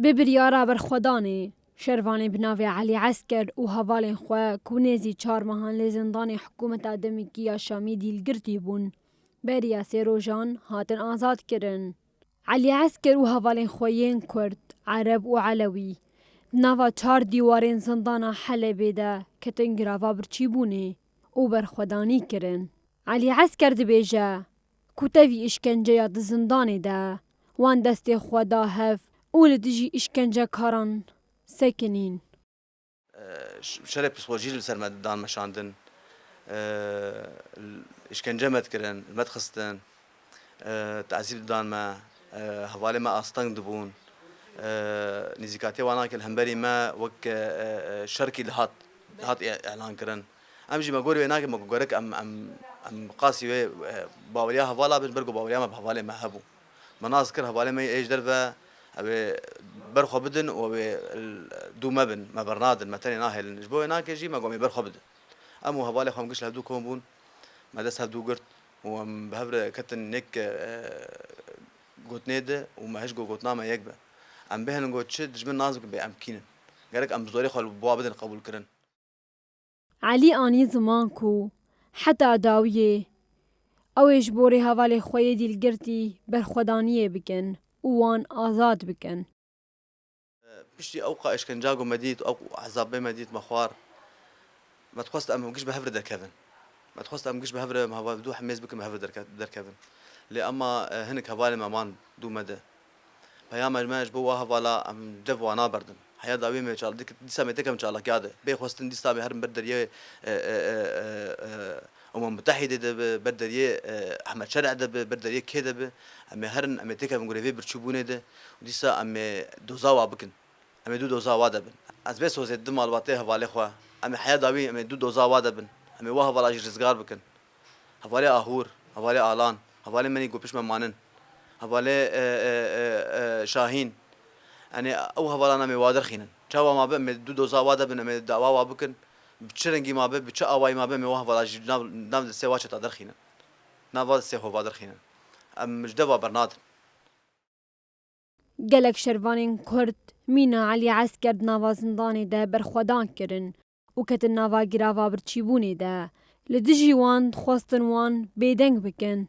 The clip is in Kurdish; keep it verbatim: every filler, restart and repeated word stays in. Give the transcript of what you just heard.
Bi biryara berxwedanê, şervanê bi navê Elî Esker û hevalên xwe ku nêzî çar mehan li zindanê hikûmeta demikî ya Şamî dîlgirtî bûn, beriya sê rojan hatin azad kirin. Elî Esker û hevalên xwe yên Kurd, Ereb û Elewî di nava çar dîwarên zindana Helebê de ketin girava birçîbûnê û berxwedanî kirin. Elî Esker dibêje ku tevî îşkenceya di zindanê de wan destê xwe da hev û li dijî îşkencekaran sekinîn. Şerê psîkolojî li ser me dan meşandin, îşkence me dikirin, li me dixistin, tezîb didan me, hevalê me asteng dibûn, nîzîkatiya wan a ke li hemberî me wek şerkî dihat, dihat îlan kirin. Em jî me gorî wê nake, me ku gerek em, em, em qasî wê, e, baweriya hevala bin, ber ku baweriya me bi hevalê me hebû. Me nas kir hevalê me yê ji derve, ew ê ber xwe bidin û ew ê dû me bin, me bernadin, me tenê nahêlin. Ji bo wê nake jî me got em ê ber xwe bidin. Em û hevalê xwe em giş li hevdû kom bûn, me dest hevdû girt û em bi hev re ketin nêk, e, gotinê de û me hiş got gotina me yek be. Em bihêlin got çi, dijmin nas bikin bê em kî ne. Gerek em bi zorê xwe li bo wa bidin qebûlkirin. Elî anî ziman ku heta dawiyê ew ê ji borê hevalê xwe yê dîlgirtî berxwedaniyê bikin û wan azad bikin. Piştî ew qa îşkenca ku me dît, ew ezabê me dît, me xwar, me dixwest em giş bi hev re derkevin. Me dixwest em giş bi hev re, me heval dû hemêz bikin, bi hev re derke-, derkevin. Lê ema, e, hinek hevalên me man dû me de. Peyama me ji bo wa hevala em dev wana berdin. Heya dawî me çal-, dik-, dîsa me têkevin çalakiya de. Bê xwestin dîsa me herin ber deriyê, e, e, e, e, e, Umem Mutehîdê de bi, ber deriyê, e, Ehmed Şer'e de bi, ber deriyê kê de bi. Em ê herin, em ê têkevin gurê vê birçîbûnê de. Û dîsa em ê doza wa bikin. Em ê dû doza wa de bin. Ez bê sozê di malbatê hevalê xwe. Em ê heya dawî em ê dû doza wa de bin. Em ê wa hevala jî rizgar bikin. Hevalê Ahûr, hevalê Alan, hevalê menî ku pişt me manin. Hevalê, e, e, e, e, Şahîn. Yanî ew hevalana em ê wa derxînin. Çawa ma be em ê dû doza wa de bin, em ê dawa wa bikin. Bi çi rengî ma be, bi çi awayî ma be em ê wa hevala jî nav, nav destê wa çeta derxînin. Nav va destê xwe va derxînin. Em ji deva bernadin. Gelek şervanên Kurd mîna Elî Esker di nava zindanê de berxwedan kirin û ketin nava girava birçîbûnê de. Li dijî wan dixwestin wan bêdeng bikin.